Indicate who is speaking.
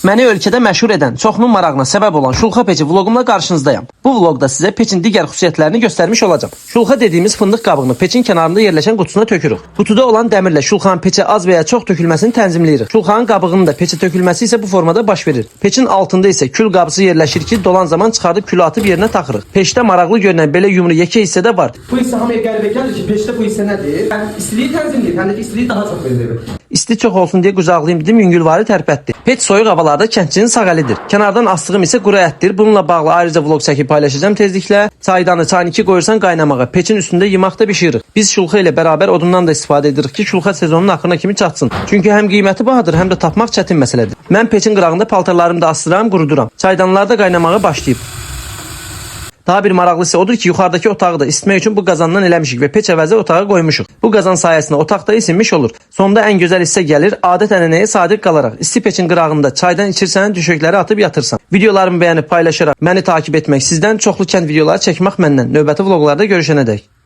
Speaker 1: Məni ölkədə məşhur edən, çoxunun marağına səbəb olan Şulxa peçi vloqumla qarşınızdayam. Bu vloqda sizə peçin digər xüsusiyyətlərini göstərmiş olacağam. Şulxa dediyimiz fındıq qabığını peçin kənarında yerləşən qutusuna tökürük. Qutuda olan dəmirlə şulxanın peçə az və ya çox tökülməsini tənzimləyirik. Şulxanın qabığının da peçə tökülməsi isə bu formada baş verir. Peçin altında isə kül qabısı yerləşir ki, dolan zaman çıxardıb külü atıb yerinə taxırıq. Peçdə maraqlı görünən belə yumru yekə hissə də var.
Speaker 2: Bu hissə hamıya qəribə gəlir ki, peçdə bu hissə nədir? Həm istiliyi tənzimləyir, həm də ki, istiliyi daha çox verir.
Speaker 1: İsti çox olsun deyə qucaqlayım dedim, yüngülvari tərpətdi. Peç soyuq havalarda kəndçinin sağ əlidir. Kənardan asdığım isə quru ətdir. Bununla bağlı ayrıca vloq çəkib paylaşacağam tezliklə. Çaydanı çaynikə qoyursan qaynamağa. Peçin üstündə yemək də bişiririk. Biz şulxa ilə bərabər odundan da istifadə edirik ki, şulxa sezonun axırına kimi çatsın. Çünki həm qiyməti bahadır, həm də tapmaq çətin məsələdir. Mən peçin qırağında paltarlarımı da asdıram, quruduram. Çaydanlar da qaynamağa başlayıb. Daha bir maraqlı isə odur ki, yuxarıdakı otağı da isitmək üçün bu qazandan eləmişik və peç əvəzi otağa qoymuşuq. Bu qazan sayəsində otaq da isinmiş olur. Sonda ən gözəl hissə gəlir, adət-ənənəyə sadiq qalaraq isti peçin qırağında çaydan içirsən, düşəkləri atıb yatırsan. Videolarımı bəyənib paylaşaraq məni takip etmək sizdən, çoxlu kənd videoları çəkmək məndən. Növbəti vloqlarda görüşənədək.